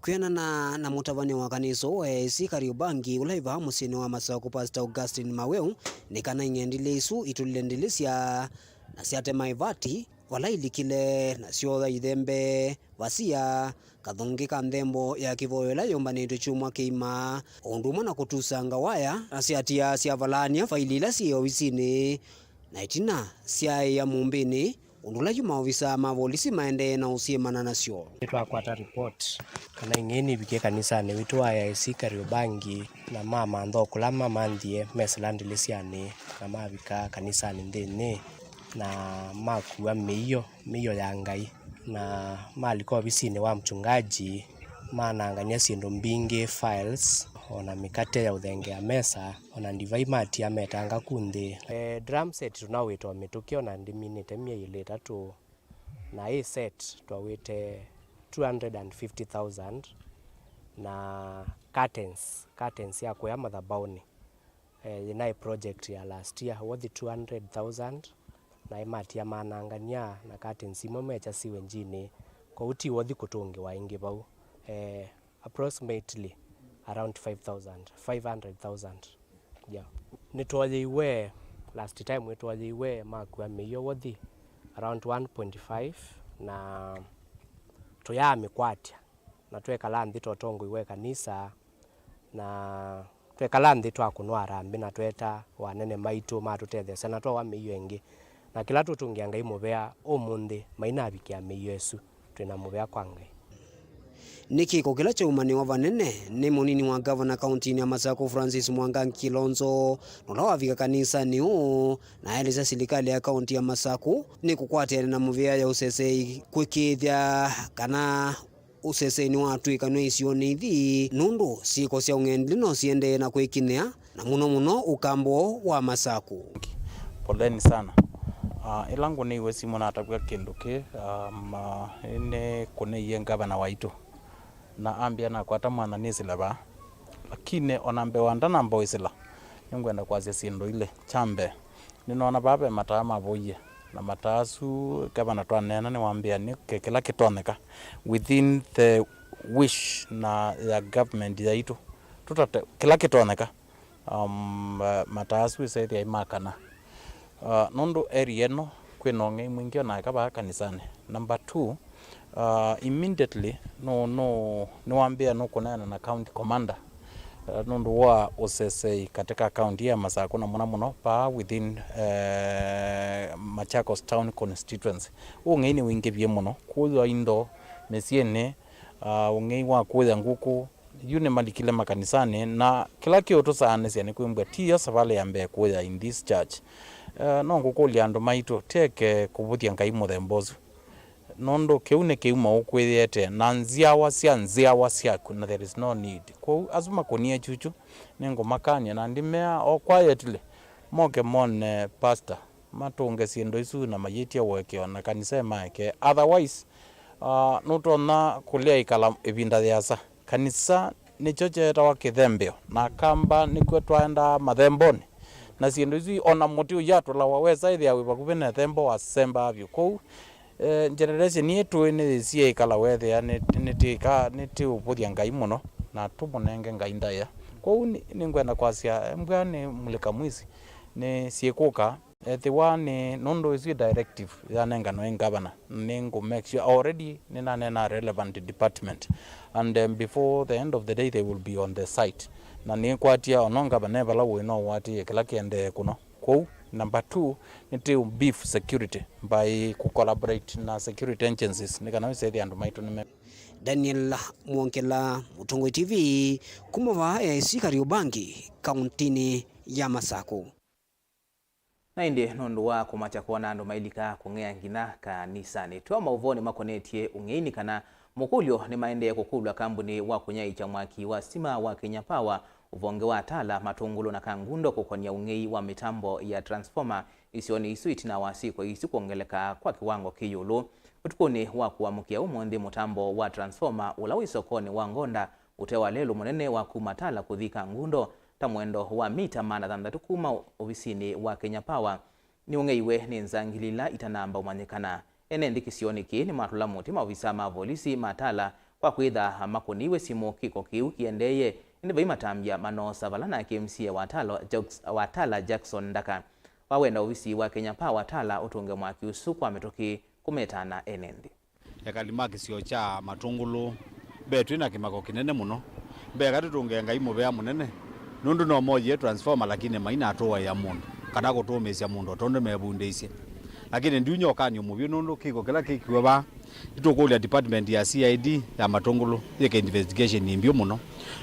Kwĩanana na mũtavany'a wa kanisa ũũ wa A I C Kariobangi, ũla wĩ vaa mũsyĩnĩ wa Masakũ, Pastor Augustine Maweu, nĩ kana ing'endilĩ isu itũlile ndĩlĩsya na syatema ĩvati vala ilikile, na syooya ithembe, vasia, kathũngĩ ka nthembo ya kĩvoyo ĩla yũmbanĩtw'e kyumwa kĩima, o ũndũ ũmwe na kũtusanga waya, na syatia syavalaany'a faili ila syĩ ovisinĩ, na ĩtina syaaĩa mũmbĩnĩ, ũndũ ũla yu maovisaa ma volisi maendee na ũsyĩmana nasyo. Nĩtwakwata report kana ing'ei nĩvikie kanisanĩ witũ wa A I C Kariobangi, na mamantha o kũla mamanthie, mesĩla ndĩlĩsyanĩ, na mavika kanisanĩ nthĩnĩ, na makua mĩio, mĩio ya Ngai, na malika ovisinĩ wa mchungaji, manangany'a syĩndũ mbingĩ, files, o na mĩkate ya ũthengea mesa, o na ndivai matia metanga ku nthĩ. E, drum set tũnawĩta o mĩtũkĩ, o na ndĩminĩte myei ĩlĩ ĩtatũ, na ĩ set twawĩte two hundred and fifty thousand, na curtains, curtains ya kũya mathabaũnĩ, e, yĩnaĩ project ya last year, worth two hundred thousand, na ĩmatia manangany'a, na curtains imwe mekya sewage-inĩ, kwoou ti worth kũtũngĩwa ĩngĩ vau. E, approximately around five thousand, five hundred thousand. Yeah. Nĩtwoyĩiwe, last time nĩtwoyĩiwe makua mĩio worth around one point five, na tũyaamĩkwatya, na twekala nthĩ ta ũtongoi wa ĩkanisa, na twekala nthĩ twakũnwa harambĩ, na tweta o anene maitũ matũtetheesya, na twowa mĩio ĩngĩ. Na kĩla tũtũngĩa Ngai mũvea ũmũnthĩ, mainavikĩa mĩio ĩsu, twĩ na mũvea kwa Ngai. Nĩ kĩko kĩla kyaumanĩwa vanene nĩ mũnini wa ngavana kauntinĩ ya Masaku, Francis Mwangangi Kilonzo, na ũla wavika kanisanĩ ũũ, na aelesya silikalĩ ya kaunti ya Masaku nĩ kũkwatĩana na mũvĩa ya ũsesei kwĩkĩĩthya kana ũsesei nĩwatw'ĩkanw'a isionĩ ithi, nũndũ syĩko sya ũng'endilĩ no siendee na kwĩkinyĩa, na mũno mũno ũkambũ wa Masaku. Poleni sana. Ah, ĩla ngũnĩiwe simũ natavw'a kĩndũ kĩ, ah, ma, nĩ kũnĩie ngavana waitũ. Na ambĩa nakwata mwana nĩsĩle vaa. Lakini ona mbee wa ndanamba ũĩsĩla, nĩngwenda kwasya syĩndũ ilĩ. Kya mbee, nĩnoona vaa ve mataa mavoie, na mataa asu, ngavana twaneena nĩwambĩa nĩke kĩla kĩtonyeka within the wish na ya government yaitũ, tũtate kĩla kĩtonyeka, um, uh, mataa asu ĩsethĩa imakana. Uh, nũndũ area ĩno kwĩna ũng'ei mwingĩ ona eka vaa kanisanĩ. Number two, uh, immediately no, no, nĩwambĩa nũkũneena na county commander, uh, nũndũ wa ũsesei katika county ya Masaku na mũno mũno vaa within, uh, Machakos Town Constituency. Ũng'ei nĩwingĩvie mũno, kũywa indo mĩsyĩnĩ, uh, ũng'ei wa kũya ngũkũ, yu nĩmalikile makanisanĩ, na kĩla kĩũtũsaanĩsya nĩ kwĩmbwa ti yo savalĩ ya mbee kũya in this church. Eh, no ngũkũlya andũ maitũ, tũeke kũvũthya Ngai mũthemba ũsu, nũndũ kĩu nĩ kĩuma ũkwĩyĩete, na nzyawa sya nzyawa syaku, na there is no need. Kwoou asu makũnie kyukyu, nĩngũmakany'a na ndimea o quietly moke mone pastor, matũnge syĩndũ isu na mayĩtye ũekeo na kanisa ĩmaekee. Otherwise, ah, nũtonya kũlea ĩkala ĩvinda yĩasa. Kanisa nĩkyo kyeetawa kĩthembeo, na Akamba nĩkw'o twaendaa mathembonĩ. Na syĩndũ isu, ona mũtĩ ũyatũlawa, wesa ĩthĩa wĩ vakuvĩ na ĩthembo, wasembaa vyũ. Kwoou, eh, generation ĩĩ tũĩ nĩyĩsie ĩkala wethĩa nĩ, nĩtĩka, nĩtĩũvũthya Ngai mũno, na tũmũnenge Ngai ndaĩa. Kwoou nĩ, nĩngwenda kwasya, mbwa nĩ mũlika mwisi, nĩ syĩkũka. Ethĩwa nĩ nũndũ ĩsu ĩ directive yanenganwe nĩ ngavana, nĩ ngũ make sure already nĩnaneena relevant department, and, um, before the end of the day they will be on the site. Na nĩkwatia ono ngavana e vala ũĩ no ũatĩĩe kĩla kĩendee kũno. Kwoou, number two, nĩ tĩ beef security by kũ collaborate na security agencies nĩ kana wĩsethĩa andũ maitũ nĩme. Daniel Mwongela, Mũtongoi T V, kuma vaa A I C Kariobangi, kauntinĩ ya Masaku. Na ĩndĩ nũndũ wa kũmakya kwona andũ mailika kũng'ea nginya kanisanĩ. Twĩ o maũvoonĩ makonetye ũng'ei nĩ kana mũkũlyo nĩmaendee kũkũlw'a kambunĩ wa kũnyaĩĩkya mwaki wa sitima wa Kenya Power, ũvonge wa Tala, Matũngũlũ na Kangundo kũkonya ũng'ei wa mĩtambo ya transformer isionĩ isu ĩtina wa syĩko isu kwongeleka kwa kĩwango kĩ ĩũlũ. Ũtukũnĩ wa kũamũkĩa ũmũnthĩ, mũtambo wa transformer ũla wĩ sokonĩ wa Ngonda ũte wa lelũ mũnene wa kuma Tala kũthi Kangundo, ta mwendo wa mita maana thanthatũ kuma ovisinĩ wa Kenya Power, nĩũng'eiwe nĩ nzangili ila itanamba ũmanyĩkana. Ene nthĩ kĩsionĩ kĩĩ nĩmatũla mũtĩ maovisa ma volisi ma Tala kwa kwĩtha makũnĩiwe simũ kĩko kĩu kĩendeeye, ĩndĩ vai matambya manoosa vala nake M C A wa Tala, Jacks-, wa Tala Jackson Ndaka. Wawenda ovisi wa Kenya Power Tala ũtũnge mwaki ũsu kwa mĩtũkĩ kũmetana ene nthĩ. Ekali ma kĩsio kya Matũngũlũ mbee twĩ na kĩmako kĩnene mũno. Mbee katũtũngĩe Ngai mũvea mũnene, nũndũ no moyie transformer lakini mainatũaĩa mũndũ, kana kũtũũmĩĩsya mũndũ o tondũ mevundĩisye. Lakini ndiunya ũkany'o mũvyũ nũndũ kĩko kĩla kĩkiwe vaa, nĩtũkũlya department ya C I D ya Matũngũlũ yĩke investigation mbyũ mũno,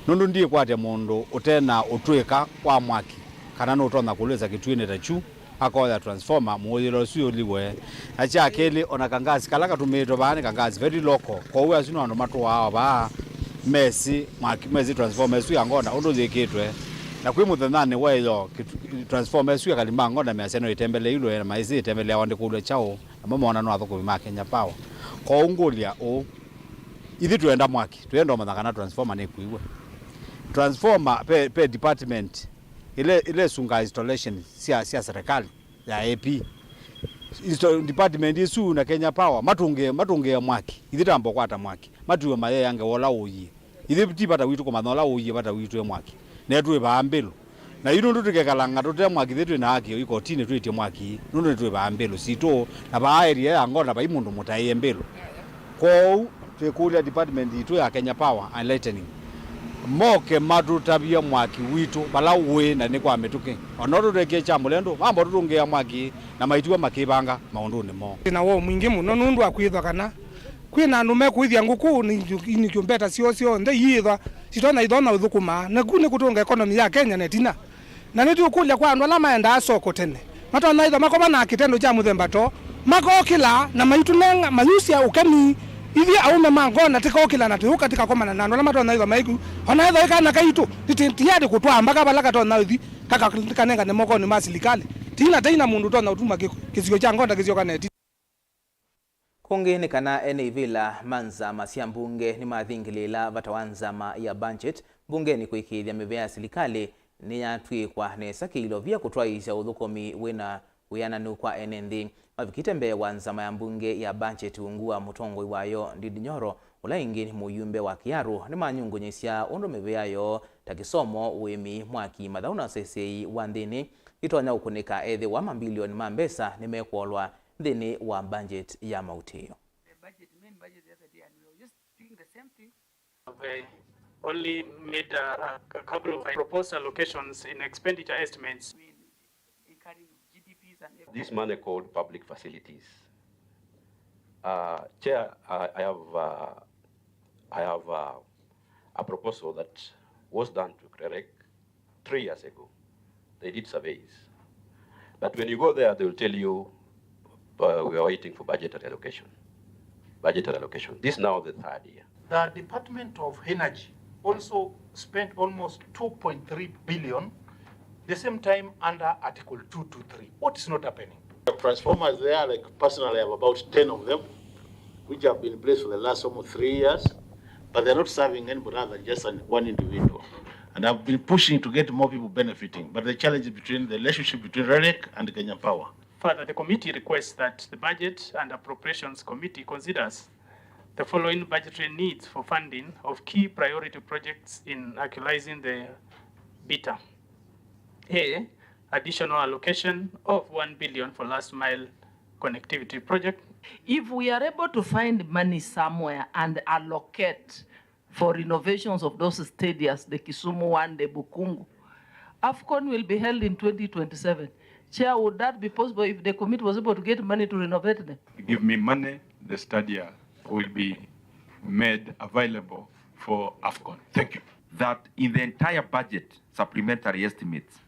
nũndũ ndiĩkwatya mũndũ ũte na ũtw'ĩka wa mwaki kana nũtonya kũlwĩsa kĩtuĩnĩ ta kyu. Akoya transformer, mũũyĩlo ũsu ũliwe. Na kya kelĩ, ona kangasi kala katũmĩĩtwe vaa nĩ kangasi very local. Kwoou asu no andũ matũaa o vaa, mesĩ mwaki, mesĩ transformer ĩsu ya Ngonda ũndũ yĩkĩtwe. Na kwĩ mũthenyanĩ wa ĩyo, kĩtu-, transformer ĩsu ya Kalima Ngonda measya no ĩtembeleilwe, na maĩsĩ ĩtembeleawa ndĩkũlw'a kyaũ, namo moona no athũkũmi ma Kenya Power. Kwoou ngũlya ũũ, ithyĩ twenda mwaki, twenda ũmanya kana transformer nĩkuiwe. Transformer pe, pe department ĩla, ĩla ĩsungaa installation sya, sya serikali ya A P. Insta-, department ĩsu na Kenya Power matũngĩe, matũngĩe mwaki, ithyĩ tamba ũkwata mwaki, matiwe mayeange ũla ũiĩ. Ithyĩ ti vata witũ kũmanya ũla ũiĩ, vata witũ e mwaki. Na twĩ vaa mbĩlũ. Na yu nũndũ tũkekalanga tũte mwaki, ithyĩ twĩ na haki ikotinĩ twĩtye mwaki, nũndũ nĩtwĩ vaa mbĩlũ sitũ, na vaa area ya Ngonda vai mũndũ mũtaĩe mbĩlũ. Kwoou, twĩkũlya department yitũ ya Kenya Power and Lightning moke matũtavye mwaki witũ vala ũĩ na nĩ kwa mĩtũkĩ. O na tũtekie kya mũlendo, mamba tũtũngĩa mwaki na maitiwa makĩvanga maũndũnĩ moo. Twĩ na woo mwingĩ mũno nũndũ wa kwĩthwa kana Kwĩ na andũ mekũĩthya ngũkũ, incubator syoo syonthe iithwa sitonya ithona ũthũkũmaa, na kũu nĩ kũtũnga economy ya Kenya na ĩtina. Na nĩtũkũlya kwa andũ ala maendaa soko tene, matonya ĩthwa makomana na kĩtendo kya mũthemba too, makokĩla na maitũnenga, mayusya ũkemi. Ithyĩ aũme ma ngoo na tĩkokĩla na tũyũka tĩkakomana na andũ ala matonya ĩthwa maiku, ona ethwa ĩ kana kaitũ, nĩtĩ tayari kũtwaa mbaka vala katonya ũthi, kaka-, kanengane mokonĩ ma silikalĩ. Tina, teina mũndũ ũtonya ũtuma kĩ-, kĩsio kya ngoo ta kĩsyoka na ĩtina. Kũngĩ nĩ kana ene ivĩla ma nzama sya mbunge nĩmathingĩlĩĩla vata wa nzama ya budget mbungenĩ kũĩkĩĩthya mĩvĩa ya silikalĩ nĩyatw'ĩkwa nesa kĩilovia kũtwaĩĩsya ũthũkũmi wĩna wĩananu kwa ene nthĩ. Mavikĩte mbee wa nzama ya mbunge ya budget ungu wa mũtongoi wayo Ndindi Nyoro, ũla ĩngĩ nĩ mũyumbe wa Kiharu, nĩmanyungunyĩsya ũndũ mĩvĩa yoo ta kĩsomo, ũĩmi, mwaki, mathaũ na ũseseei wa nthĩnĩ itonya ũkũnĩka ethĩwa mambilioni ma mbesa nĩmekũolwa nthĩnĩ wa budget ya mautĩĩo. The budget, main budget the other day, and we were just speaking the same thing. I've uh, only made a, a, a couple of proposed allocations in expenditure estimates. I mean, incurring G D Ps and everything. This money called public facilities. Uh, Chair, I, I have, uh, I have uh, a proposal that was done to CREREC three years ago. They did surveys. But when you go there, they will tell you, uh, we are waiting for budgetary allocation. Budgetary allocation. This is now the third year. The Department of Energy also spent almost two point three billion, the same time under Article two two three. What is not happening? The transformers there, like, personally, I have about ten of them, which have been placed for the last almost three years, but they're not serving anybody other than just an, one individual. And I've been pushing to get more people benefiting, but the challenge is between the relationship between REREC and Kenya Power. Further, the committee requests that the Budget and Appropriations Committee considers the following budgetary needs for funding of key priority projects in actualizing the BITA. A, additional allocation of one billion for last mile connectivity project. If we are able to find money somewhere and allocate for renovations of those stadiums, the Kisumu one, the Bukhungu, AFCON will be held in twenty twenty-seven. Chair, would that be possible if the committee was able to get money to renovate them? Give me money, the stadia will be made available for AFCON. Thank you. That in the entire budget supplementary estimates,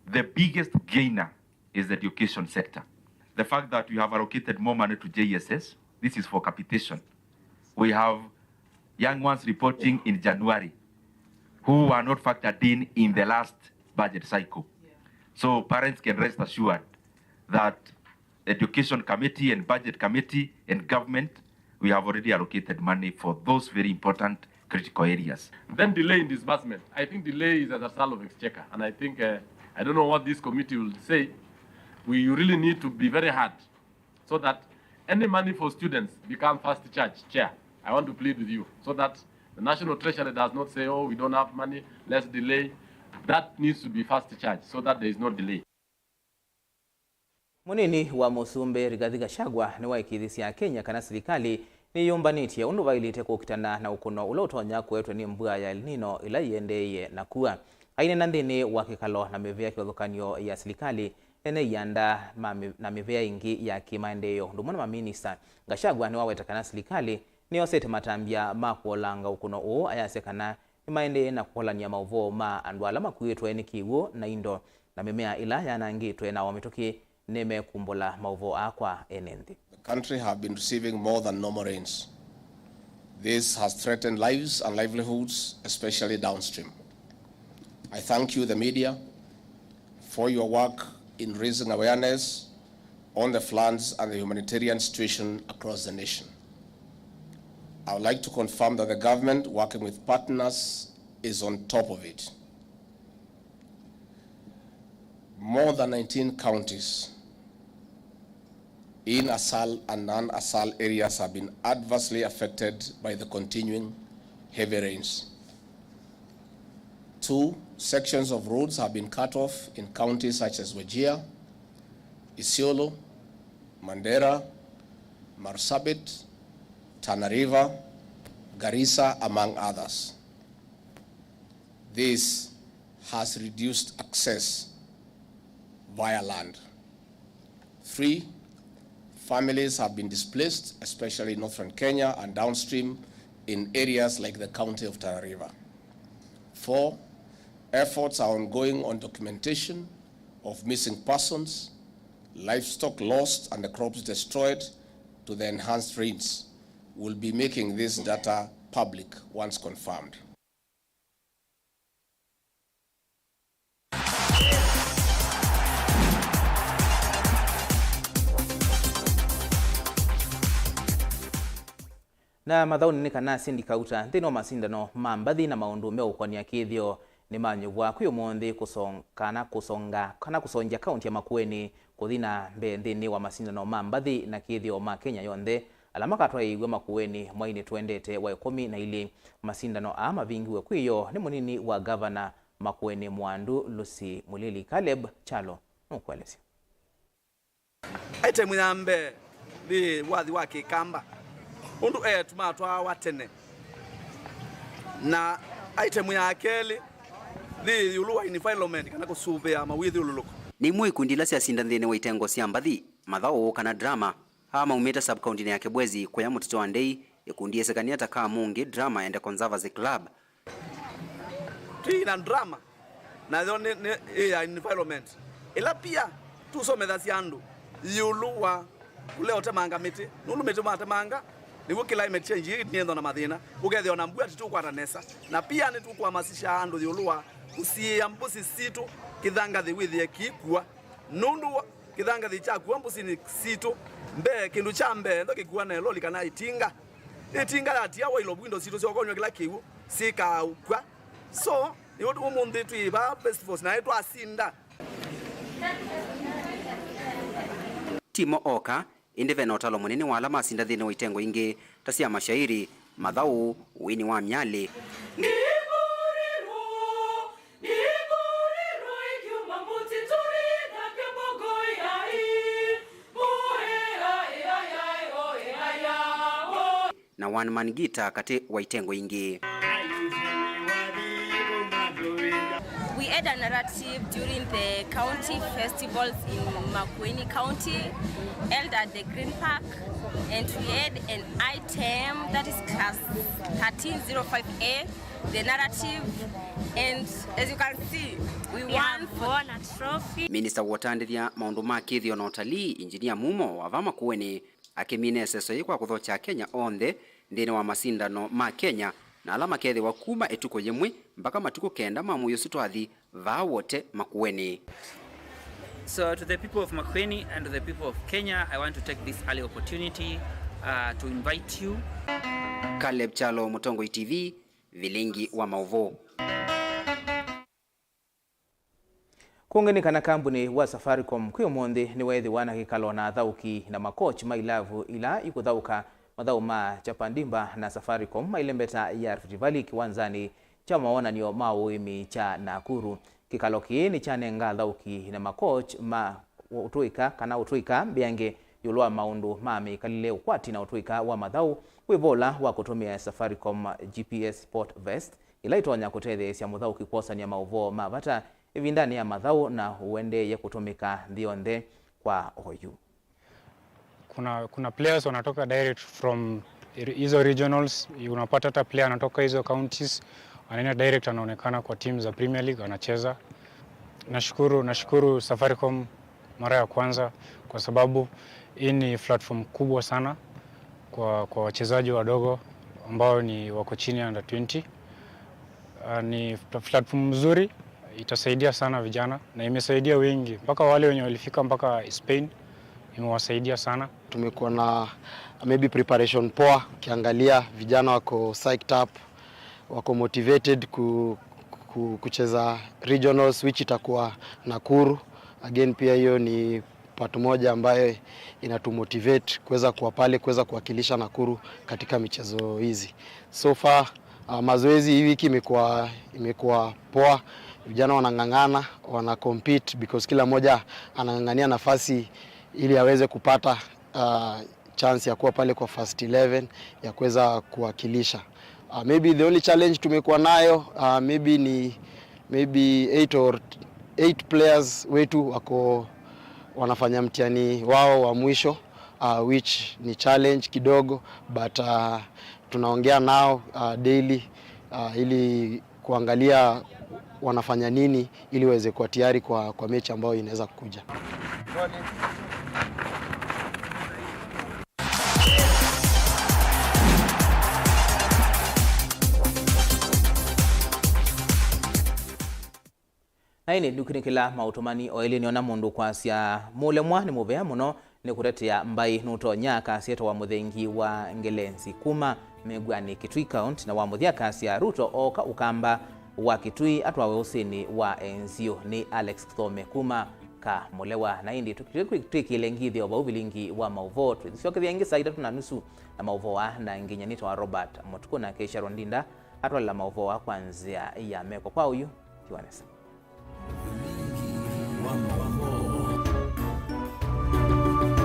the biggest gainer is the education sector. The fact that we have allocated more money to J S S, this is for capitation. We have young ones reporting in January who were not factored in in the last budget cycle. So parents can rest assured that Education Committee and Budget Committee and government, we have already allocated money for those very important critical areas. Then delay in disbursement. I think delay is as a result of exchequer, and I think, uh, I don't know what this committee will say. We, you really need to be very hard so that any money for students become fast charge. Chair, I want to plead with you so that the National Treasury does not say, "Oh, we don't have money, let's delay." That needs to be fast charge so that there is no delay. Mũnini wa mũsumbĩ Rigathi Gachagua nĩwaĩkĩĩthisye Akenya kana silikalĩ nĩyũmbanĩtye ũndũ vaĩlĩte kũkitana na ũkũno ũla ũtonya kũetwe nĩ mbua ya El Nino ĩla ĩendeeie na kua. Aineena nthĩnĩ wa kĩkalo na mĩvĩa kĩvathũkany'o ya silikalĩ, ene ianda ma mĩ-, na mĩvĩa ĩngĩ ya kĩmaendeeo, ũndũ ũmwe na maminista, Gachagua nĩwaweta kana silikalĩ nĩyosete matambya ma kũolanga ũkũno ũũ, ayasya kana nĩmaendee na kũkolany'a maũvoo ma andũ ala makuĩtwe nĩ kĩw'ũ na indo na mĩmea ĩla yanangĩtwe, nao mĩtũkĩ nĩmekumbũla maũvoo aa kwa ene nthĩ. The country have been receiving more than normal rains. This has threatened lives and livelihoods, especially downstream. I thank you, the media, for your work in raising awareness on the floods and the humanitarian situation across the nation. I would like to confirm that the government, working with partners, is on top of it. More than nineteen counties in ASAL and non-ASAL areas have been adversely affected by the continuing heavy rains. Two sections of roads have been cut off in counties such as Wajir, Isiolo, Mandera, Marsabit, Tana River, Garissa, among others. This has reduced access via land. Three, Families have been displaced, especially in northern Kenya and downstream in areas like the county of Tana River. Four, efforts are ongoing on documentation of missing persons, livestock lost, and the crops destroyed to the enhanced rates. We'll be making this data public once confirmed. Na mathaũnĩ nĩ kana Cindy Kauta nthĩnĩ wa masindano ma mbathi na maũndũ meũkonia kĩthĩo nĩmanyuvwa kwĩ ũmũnthĩ kũsong-, kana kũsonga, kana kũsongya kaunti ya Makueni kũthi na mbee nthĩnĩ wa masindano ma mbathi na kĩthĩo ma Kenya yonthe, ala makatwaĩĩw'a Makueni mweinĩ tũendete wa ĩkũmi na ilĩ. Masindano aa mavingiwe kwĩoo nĩ mũnini wa ngavana Makueni Mwandu Lucy Mulili. Caleb Kyalo nũkũelesya. Item ya mbee nĩ wathi wa Kĩkamba, ũndũ eĩtu matwaawa tene, na item ya kelĩ nĩ ĩũlũ wa environment kana kũsũvĩa mawĩthyũlũlũko. Nĩ imwe ikundi ila syasinda nthĩnĩ wa itengo sya mbathi, mathaũ kana drama. Aa maumĩte sub-county-nĩ ya Kibwezi kũya Mũtitũ wa Ndei, ikundi yĩsĩkanĩa ta Kamungi Drama and Conservancy Club. Twĩ na drama, nayo nĩ, nĩ ĩ ya environment, ĩla pia tũsomethasya andũ ĩũlũ wa kũlea ũtemanga mĩtĩ, nũndũ mĩtĩ matemanga nĩw'o climate change ĩĩ nĩthĩwa na mathĩna, ũkethĩa ona mbua titũkwata nesa. Na pia nĩtũkũamasisya andũ ĩũlũ wa kũsiĩĩa mbũsi sitũ kĩthangathĩ wĩthĩe kĩikua, nũndũ wa kĩthangathĩ kyakua mbũsinĩ sitũ, mbee, kĩndũ kya mbee ntho kĩkua na ĩloli kana ĩtinga. Ĩtinga yatia wailo window sitũ syokonywa kĩla kĩw'ũ, syĩkaakw'a. So, nĩ ũndũ ũmũnthĩ twĩ vaa Best Force, naĩ twasinda. Ti mo oka, ĩndĩ ve na ũtalo mũnene wa ala masinda nthĩnĩ wa itengo ingĩ ta sya mashairi, mathaũ, wini wa myalĩ. Na one man guitar katĩ wa itengo ingĩ. We had a narrative during the county festivals in Makueni County, held at the Green Park, and we had an item that is class thirteen zero five A, the narrative, and as you can see, we won for won a trophy. Minista wa ũtandĩthya maũndũ ma kĩthĩo na ũtalii, Engineer Mumo wa va Makueni, akĩmina ĩseso yĩĩ kwa kũthokya Akenya onthe nthĩnĩ wa masindano ma Kenya, na ala makethĩwa kuma ĩtukũ yĩmwe mpaka matukũ kenda ma mwei ũsu twathi vaa Wote Makueni. So to the people of Makueni and to the people of Kenya, I want to take this early opportunity, uh, to invite you. Caleb Kyalo, Mũtongoi T V, vilingi wa maũvoo. Kũngĩ nĩ kana kambunĩ wa Safaricom kwĩ ũmũnthĩ nĩweethĩwa na kĩkalo na athaũki na makochi ma ilavu ila ikũthaũka mathaũ ma Chapandimba na Safaricom mailembeta ya Rift Valley kĩwanzanĩ kya mawonany'o ma ũĩmi kya Nakuru. Kĩkalo kĩĩ nĩkyanenga athaũki na makochi ma ũtũĩka kana ũtũĩka mbĩange ĩũlũ wa maũndũ ma mĩkalĩle, ũkwati na ũtũĩka wa mathaũ, wĩvo ũla wa kũtũmĩa Safaricom G P S Sport Vest, ĩla ĩtonya kũtetheesya mũthaũki kwosany'a maũvoo ma vata ĩvindanĩ ya mathaũ na ũendeeye kũtũmĩka nthĩ yonthe kwa oyu. Kuna, kuna players wanatoka direct from hizo regionals, unapata hata player anatoka hizo counties, anaenda direct, anaonekana kwa team za Premier League, anacheza. Nashukuru, nashukuru Safaricom mara ya kwanza, kwa sababu hii ni platform kubwa sana kwa, kwa wachezaji wadogo ambao ni wako chini ya under twenty. Ah, ni pla-, platform mzuri, itasaidia sana vijana na imesaidia wengi, mpaka wale wenye walifika mpaka Spain imewasaidia sana. Tumekuwa na maybe preparation poa, ukiangalia vijana wako psyched up, wako motivated ku, ku, kucheza regionals, which itakuwa Nakuru. Again, pia hiyo ni part moja ambayo inatumotivate kuweza kuwa pale, kuweza kuwakilisha Nakuru katika michezo hizi. So far, uh, mazoezi hii wiki imekuwa, imekuwa poa. Vijana wanang'ang'ana, wana compete because kila mmoja anang'ang'ania nafasi ili aweze kupata, uh, chance ya kuwa pale kwa first eleven ya kuweza kuwakilisha. Uh, maybe the only challenge tumekuwa nayo, uh, maybe ni, maybe eight or eight players wetu wako wanafanya mtihani wao wa mwisho, uh, which ni challenge kidogo, but uh, tunaongea nao uh, daily uh, ili kuangalia wanafanya nini ili waweze kuwa tayari kwa, kwa mechi ambayo inaweza kuja. Na ĩndĩ ndũkunĩkĩla maũtũmani o elĩ nĩona mũndũ kwasya mũlemwa nĩ mũvea mũno nĩ kũtetea mbaĩ nũtonya akasya etawa Mũthengi wa Ngelenzi kuma Mĩw'anĩ, Kitui County, na wa mũthya akasya Ruto ooka Ũkamba wa Kitui atwawe ũsĩnĩ wa Enzio. Nĩ Alex Kĩthome kuma Kamũlewa. Na ĩndĩ tũkilĩle twĩkĩle ngithĩ o vau vilingi wa maũvoo, twĩsyokethya ĩngĩ saa itatũ na nusu na maũvoo aa na nginya nĩ ta wa Robert Mũtukũ na Keisha Rondinda atwalela maũvoo aa kwa nzĩa ya meko. Kwa ũyu, tiwanesa.